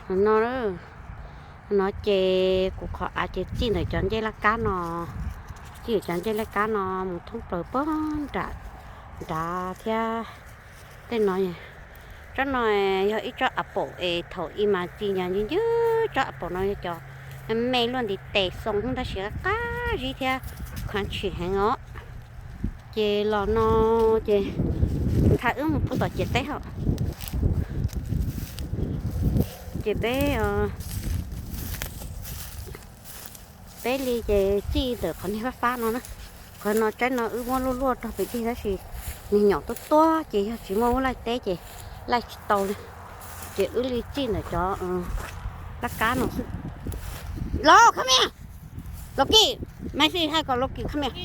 No, no ces kuv qhov av ces txij ntawm cov ncej laj kab no, txij ntawm cov ncej laj kab no mus thoob plaws puag nram nrad thiab. Tej no, tsob no yog ib tsob apple es thaum ub mas txi ncw ncw, tsob apple no yog cov me luaj ntiv tes xoo tab sis qab zib thiab crunchy heev os. Ces los no ces ntshai wb mus puag tom ciam teb hos. Ces peb, peb li ces txij ntawm qhov niag fab fab no na. Qhov no tsaib no wb muab luaj luaj rau pem dej tab sis nws nyom tuab tuab ces yog tsis muaj lub laij teb ces laij tsis tau li. Ces wb li txij ntawm cov laj kab no xwb. Los, come here. Loki, maiv xij hais kom Loki come here.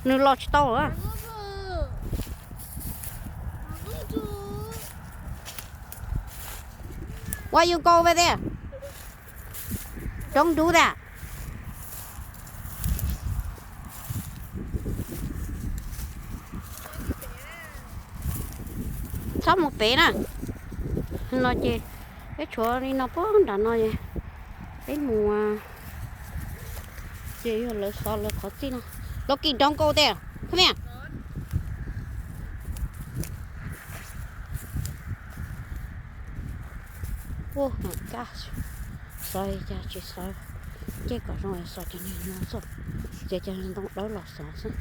Nws los tsis tau. Why you go over there? Don't do that. Txhob mus pem na. No ces peb tshuav li no puag nram no, peb mus ces yog lawv xov lawv qhov txij no. Loki, don't go there. Come here. Xov cas tsis xov, ces kom zoo xov cov niag no xwb, ces cov ntoo dawb los xov xwb.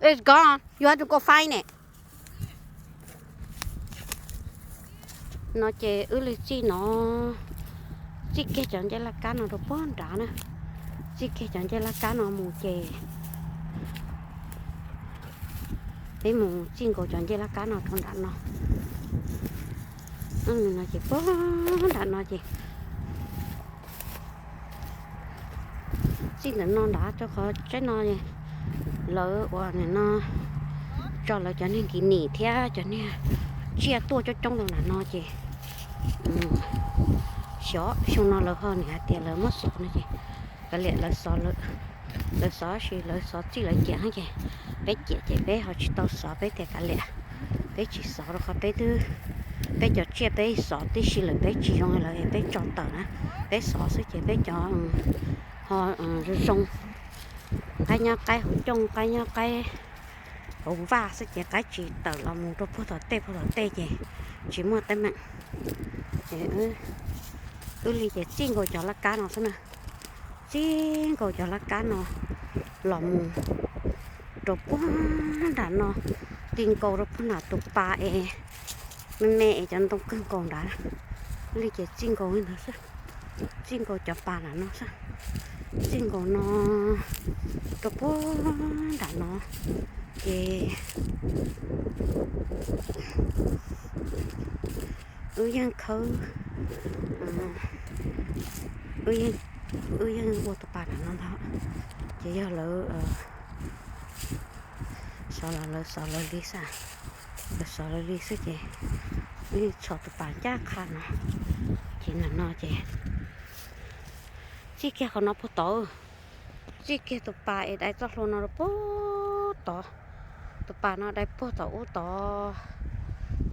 It's gone. You have to go find it. No ces wb li txij no, txij kiag cov ncej laj kab no rau puag nrad na. Txij kiag cov ncej laj kab no mus ces peb mus txij nkaus cov ncej laj kab no rau nram no. No ces puag nram no ces txij ntawm no nrad rau qhov tsaib no, lawv ua nim no tso lawv cov niag nkis nim thiab cov niag tsiaj tuaj coob coob rau nram no ces xyov xyoo no lawv ho nim hais tias lawv muab xov no ces kav liam lawv xov, lawv xov sis lawv xov txij lawv ciam ces peb ciam ces peb ho tsis tau xov, peb tias kav liam, peb tsis xov rau qhov peb twb, peb cov tsiaj peb xov tib si lawm peb tsis zoo li lawv es peb tso tawm na. Peb xov xwb ces peb cov ho zoo zoo, qaib nyob qaib hauv cooj, qaib nyob qaib hauv vaj xwb ces qaib tsis tawm los mus rau puag tom tej, puag tom tej ces tsis muaj teeb meem. Wb li ces txij nkaus cov laj kab no xwb na, txij nkaus cov laj kab no los mus rau puag nram no, ti nkaus rau puag nram tus pas es me me es cov ntoo kawg nkaus nrad. Wb li ces txij nkaus li ntawd xwb, txij nkaus cov pas nram no xwb, txij nkaus no rau puag nram no ces wb yeej khawb, wb yeej ua tus pas nram no ntag. Ces yog lawv xov los lawv xov lawv li xwb, lawv xov lawv li xwb ces wb yeej tso tus pas ncaj qha no. Ces nram no ces txij kiag qhov no puag tod, txij kiag tus pas es dai txoj hlua no rau puag tod. Tus pas no dai puag tom ub tod,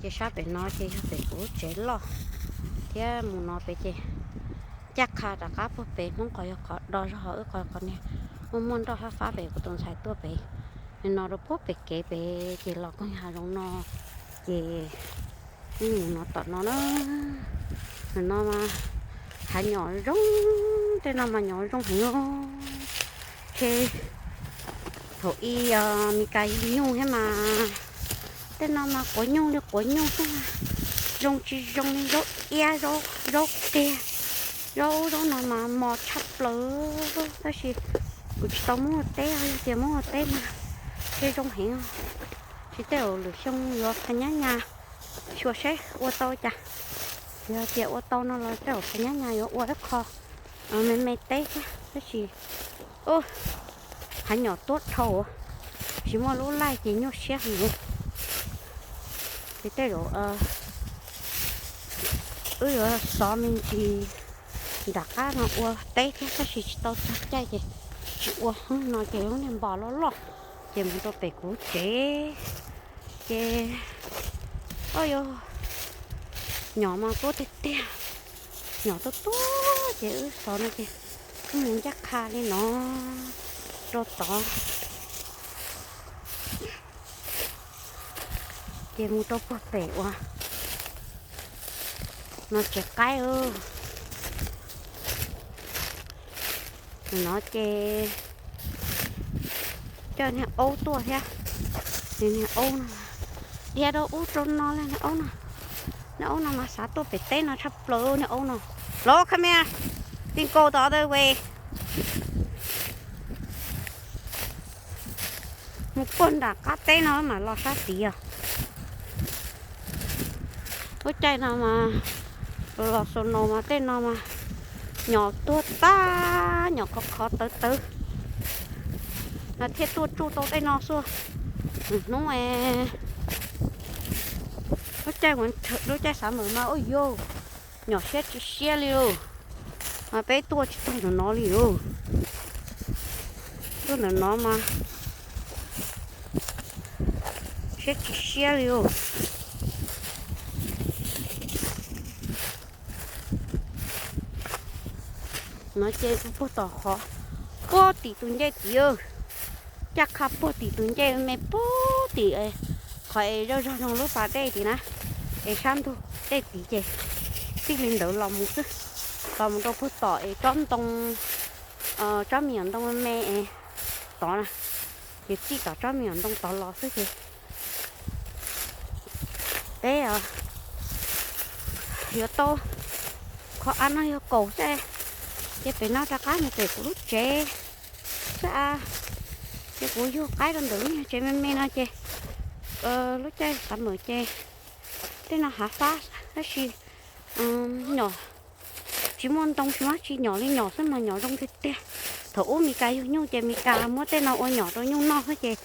ces sab pem no ces yog pem kuv lub tsev loj thiab mus no pem ces ncaj qha rov qab puag pem Hmoob qhov yog qhov do zog, wb qhov qhov niag muaj muaj nroj fab fab pem kuv tus ntxhais tuaj pem no rau puag pem kev pem ces los koog hav zoov no ces mus no tom no na. Nim no mas hav nyom zoo, tej no mas nyom zoo heev. Ces thaum ub Meskas yug nyuj thiab mas tej no mas quav nyuj li quav nyuj xwb, zoo tsis zoo li zaub iab, zaub qiag, zaub zaub no mas mos tshaj plaws. Tab sis kuv tsis tau muab ua teb, yog tias muab ua teb mas thiaj zoo heev. Tsis tej zaum lwm xyoo yuav phas nyab nyas xyuas seb ua tau cas. Yog tias ua tau no los tej zaum phas nyab nyas yuav ua ib qho me me teb thiab, tab sis hav nyom tuab dhau, tsis muaj lub laij ces nyuaj siab heev. Ces tej zaum wb yuav xov me ntsis nram qab no ua teb thiab, tab sis tsis tau txog caij ces tsis ua. No ces lub niag npos loj loj ces mus rau pem kuv tsev ces, o, yuav Nyom mas tuab tiag tiag, nyom tuab tuab ces wb xov no ces wb mus ncaj qha li no rau tod, ces mus rau puag pem uas no tsev qaib. No ces coj niag aub tuaj thiab. Niag aub no dhia rau ub rau no li, niag aub no. Niag aub no mas xav tuaj pem teb no tshaj plaws, niag aub no. Los, come here, then go the other way. Mus puag nram qab teb no mam los sab tid os. Lub caij no mas los snow mas tej no mas nyom tuag tag, nyom khov khov tawv tawv, mas thiaj tuaj tsuj tau tej no xwb. Hnub, lub caij, lub caij summer mas ua yog nyom siab tsis siab li lauj. Mas peb tuaj tsis tau ntawm no li lauj. Tuaj ntawm no mas siab tsis siab li lauj. No ces puag tom qhov puag tim tus ncej tid, caj qha puag tim tus ncej me puag tim, qhov es zoj zog zoo lub pas dej tid na, es sab ntug dej tid ces txij li ntawd los mus xwb, los mus rau puag tom es tsob ntoo, tsob me nyuam ntoo me me es tod na, ces txij tom tsob me nyuam ntoo tod los xwb ces peb yuav tau, qhov av no yog kaum xwb, ces pem no rov qab mus pem kuv lub tsev xwb a. Ces kuv yug qaib rau ntawm lub nyuag tsev me me no ces lub caij summer ces tej no hav fab tab sis nyom tsis muaj ntoo tsis muaj dab tsi, nyom li nyom xwb mas nyom zoo tiag tiag. Thaum ub Mes Kas yug nyuj ces Mes Kas muab tej no ua nyom rau nyuj noj xwb ces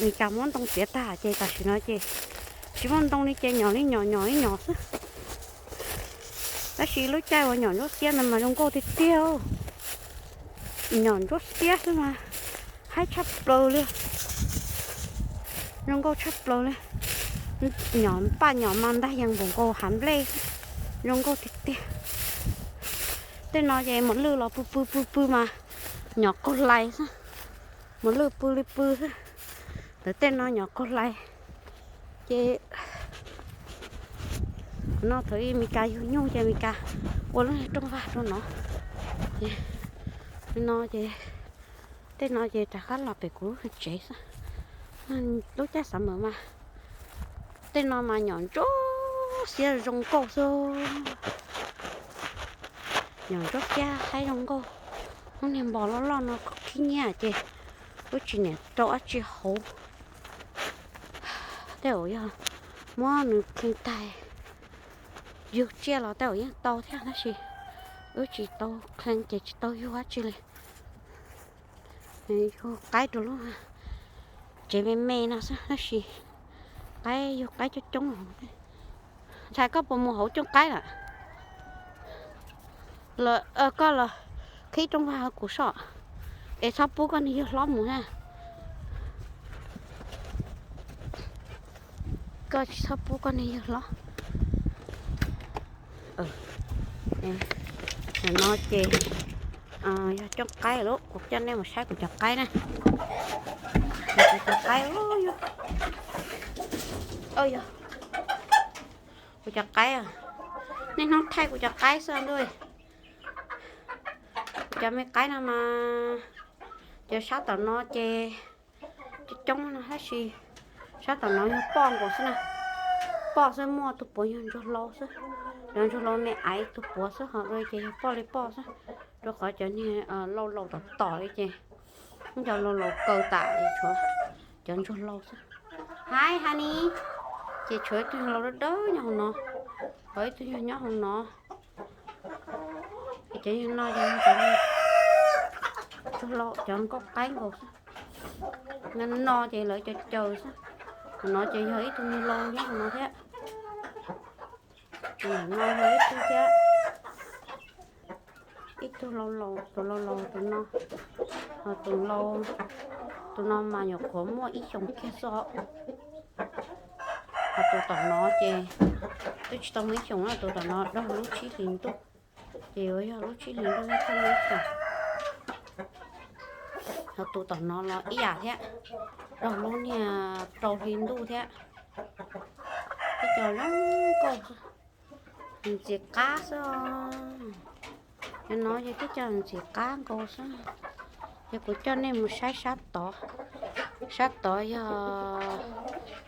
Mes Kas muab ntoo txiav tag ces tam sim no ces tsis muaj ntoo li ces nyom li nyom nyom li nyom xwb. Tab sis lub caij uas nyom ntsuab xiab ntawd mas zoo nkauj tiag tiag, nyom ntsuab xiab xwb mas haib tshaj plaws li, zoo nkauj tshaj plaws li. Nyom paj nyom mas ntag yees npaum nkaus hav nplej, zoo nkauj tiag tiag. Tej no ces mos lwj los pw pw pw pw mas nyom qaug hlais xwb, mos lwj pw li pw xwb. Ntawm tej no nyom qaug hlais. Ces no thaum ub Mes Kas yug nyuj ces Mes Kas ua lub niag rooj vag rau no. Ces no ces tej no ces rov qab los pem kuv lub tsev xwb. Lub caij summer mas tej no mas nyom ntsuab xiab zoo nkauj xwb. Nyom ntsuab xiab haib zoo nkauj. Lub niag npos loj loj no khib nyiab ces wb tsis niam rau dab tsi hauv. Tej zaum yog muab nws kheej tag yug tsiaj los tej zaum yeej tau thiab tab sis wb tsis tau kheej ces tsis tau yug dab tsi li. Yug qaib rau lub tsev me me no xwb tab sis qaib, yug qaib coob coob. Ntxhais, koj puas mus hauv cooj qaib lawm? Koj los qhib rooj vag kuv soj, es txhob pub koj niag yawg hlob mus na. Koj tsis txhob pub koj niag yawg hlob. Nim no ces yog cooj qaib lawm, kuv coj nej mus saib kuv cov qaib na. Kuv cov qaib, yog kuv cov qaib, niaj hnub thaij kuv cov qaib xwb ntuj. Kuv cov me qaib no mas, cov sab tom no ces coob coob no tab sis sab tom no yog poj nkaus xwb na. Poj xwb, muaj tus puav yog ntsuag hlau xwb. Cov ntsuag hlau me aiv tus puav xwb, ho ces yog poj li poj xwb. Rau qhov cov niag laus laus tom tom li ces, cov laus laus kaw tas es tshuav cov ntsuag hlau xwb. Hi honey. Ces tshuav ib tug laus dawb dawb nyob hauv no, ho ib tug yog nyob hauv no. Ces cov yog no ces cov, cov nkauj qaib nkaus xwb. No ces lawv cov caws xwb. Hauv no ces yog ib tug niag laus nyob hauv no thiab. No yog ib tug thiab. Ib tug laus laus, tus laus laus tus no. Tus laus, tus no mas nyuam qhuav muaj ib xyoos kiag xwb. Ho tus tom no ces twb tsis tau muaj ib xyoos na, tus tom no raug lub tsib hlis ntuj, ces yuav yog lub tsib hlis ntuj thiaj muaj ib xyoos. Ho tus tom no los ib yam thiab, raug lub niag rau hli ntuj thiab. Twb cov zoo nkauj, ntxim qab xwb. Cov no ces twb cov ntxim qab nkaus xwb. Ces kuv coj nej mus saib sab tod. Sab tod yog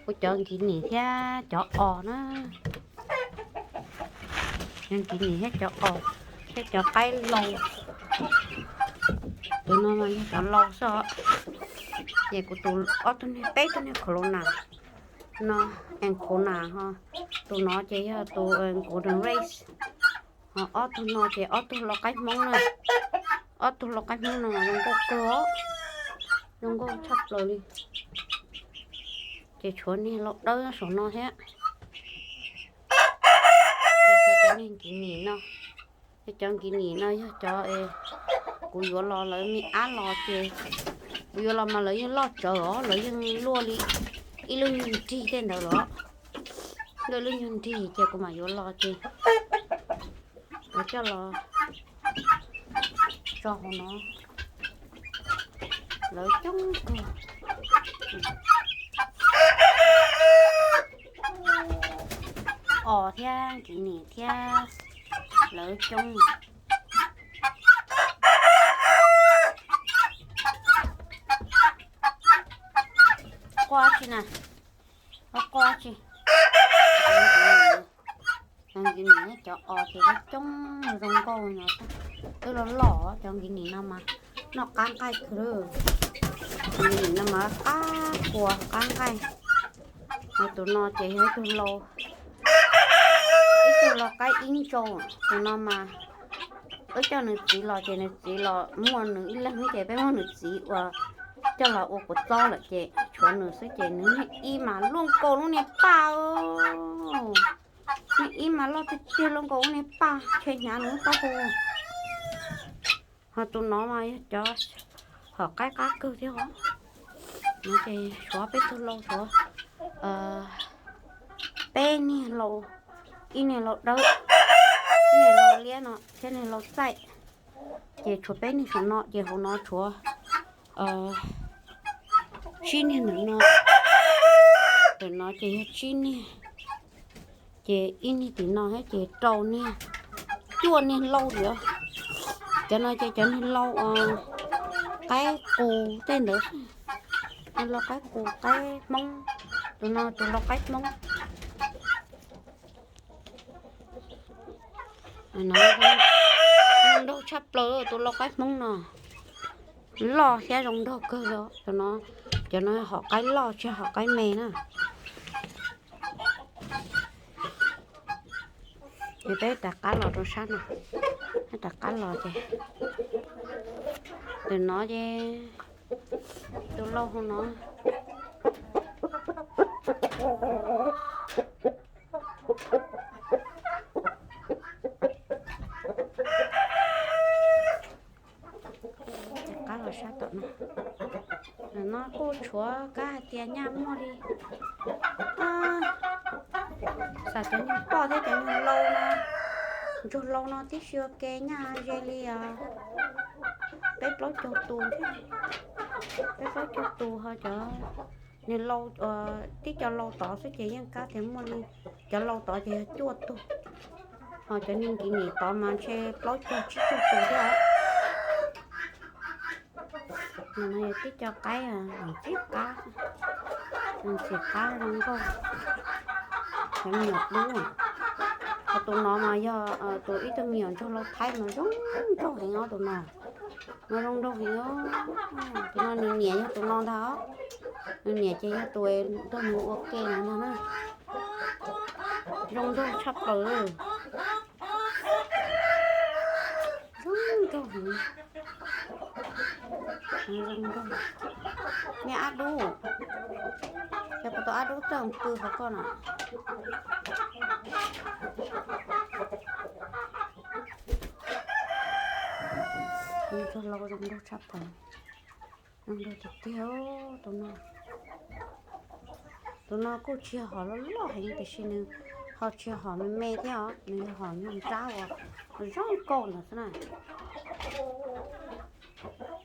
kuv cov nkis nim thiab cov os na. Cov nkis nim thiab cov os, thiab cov qaib laus. Tus no mas yog cov laus xwb os. Ces kuv tus ob tug niag, peb tug niag corona no, and corona ho, tus no ces yog tus golden race. Ho ob tug no ces ob tug lau qaib hmoob na. Ob tug lau qaib hmoob no zoo nkauj kawg, zoo nkauj tshaj plaws li. Ces tshuav niag lau dawb saum no thiab. Ces tshuav cov niag nkis nim no. Cov nkis nim no yog cov kuv yuav los lawv me ab los ces, kuv yuav los mas lawv yeej loj tsawv os, lawv yeej luaj li ib lub nyuag nrig tej ntawd los. Luaj ib lub nyuag nrig ces kuv mam yuav los ces lawv coj los tso hauv no. Lawv coob kawg. Os thiab nkis nim thiab lawv coob. Quaj tsi na, quaj tsi. Nkis nim thiab cov os ces lawv coob zoo nkauj no. Twb loj loj cov nkis nim no mas noj qab nqaij kawg. Nkis nim no mas qab qua qab nqaij. Ho tus no ces yog ib tug lau, ib tug lau qaib ib ntsau. Tus no mas wb coj nws txiv los ces nws txiv los muaj nws ib leeg ces peb muab nws txiv ua, coj los ua kua txob lawm ces tshuav nws xwb ces nws niag ib mas luaj nkaus lub niag paj. Niag ib mas loj tiag tiag luaj nkaus lub niag paj, ntshe hnyav nws lub taub hau. Ho tus no mas yog cov hom qaib qab kawg thiab os. No ces tshuav peb tug lau, tshuav peb niag lau, ib niag lau dawb, ib niag lau liab no thiab niag lau txaij. Ces tshuav peb niag saum no ces hauv no tshuav tsib niag ntawm no. Ntawm no ces yog tsib niag. Ces ib niag tim no thiab ces rau niag, cuaj niag lau li. Cov no ces cov niag lau qaib qus tej ntawd. Niag lau qaib qus qaib hmoob. Tus no tus lau qaib hmoob. Zoo nraug tshaj plaws tus lau qaib hmoob no. Loj thiab zoo nraug kawg li. Cov no, cov no hom qaib loj tsis hom qaib me na. Ces peb rov qab los rau sab no, peb rov qab los ces tus no ces tus lau hauv no. Rov qab los sab tom no. Ntawm no kuj tshuav kab hais tias nyaj muaj li, xav cov nyuag poj thiab cov nyuag lau no, ntsuag lau no tib si ua ke nyaj ze li os. Peb plaub caug tus thiab, peb plaub caug tus ho cov niag lau, tib co lau tod xwb ces yeej kab tias muaj li, cov lau tod ces yog cuaj tug, ho cov niag nkis nim tod mas ntshe plaub caug tsib caug tus thiab. No yog tib co qaib ntxim qab, ntxim qab zoo nkauj. Cov me nyuam dub, ho tus no mas yog tus ib tug me nyuam ntsuag lau thaib mas zoo nraug heev os tus no. No zoo nraug heev os. Tus no nws niam yog tus no ntag os. Nws niam ces yog tus nrog nws ua ke no ntag na. Zoo nraug tshaj plaws. Zoo nraug heev. Zoo nraug. Niag ab dub, ces kuv tus ab dub txawj pw hauv koj no. Ntsuag lau zoo nraug tshaj plaws. Zoo nraug tiag tiag tus no. Tus no kuj tsis yog hom loj loj heev tiam sis nws ho tsis yog hom me me thiab os, nws yog hom nyuag nrab uas zoo nkauj ntawd xwb na.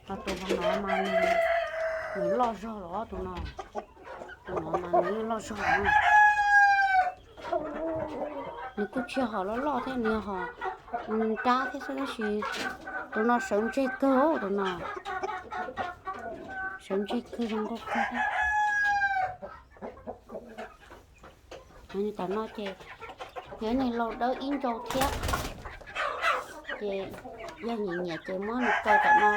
Ho tus no mas nws loj zog los tus no, tus no mas nws yeej loj zog na. Nws kuj tsis yog hom loj loj thiab, nws yog hom nrab thiab xwb tab sis tus no sawv ntseg kawg, tus no sawv ntseg kawg zoo nkauj kawg thiab. Tam no ces yog niag laus dawb ib ntsau thiab, ces yog nyiam nyiam ces muab nws kaw tam no,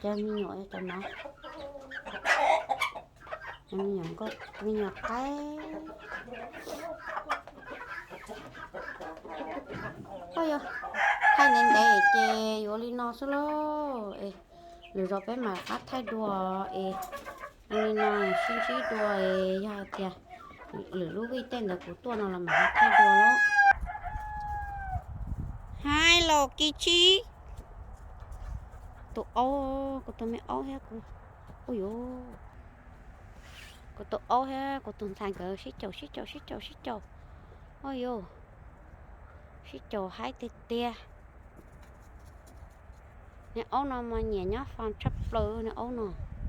cov me nyuam tam no, me nyuam qaib. Koj yog thaij ntev ntev ces yuav li no xwb lauj. Es lwm zaus peb mam rov qab thaij dua es li no sib ntsib dua es yog hais tias lwm lub vij tej ntawd kuv tuaj no los mam thaij dua lauj. Hai los kiv tsib. Tus aub, kuv tus me aub thiab kuv, ua yuav, kuv tus aub thiab kuv tus ntxhais nkawd sib caum sib caum sib caum sib caum. Ua yuav, sib caum haib tiag tiag. Niag aub no mas nyiam nyob fas tshaj plaws niag aub no.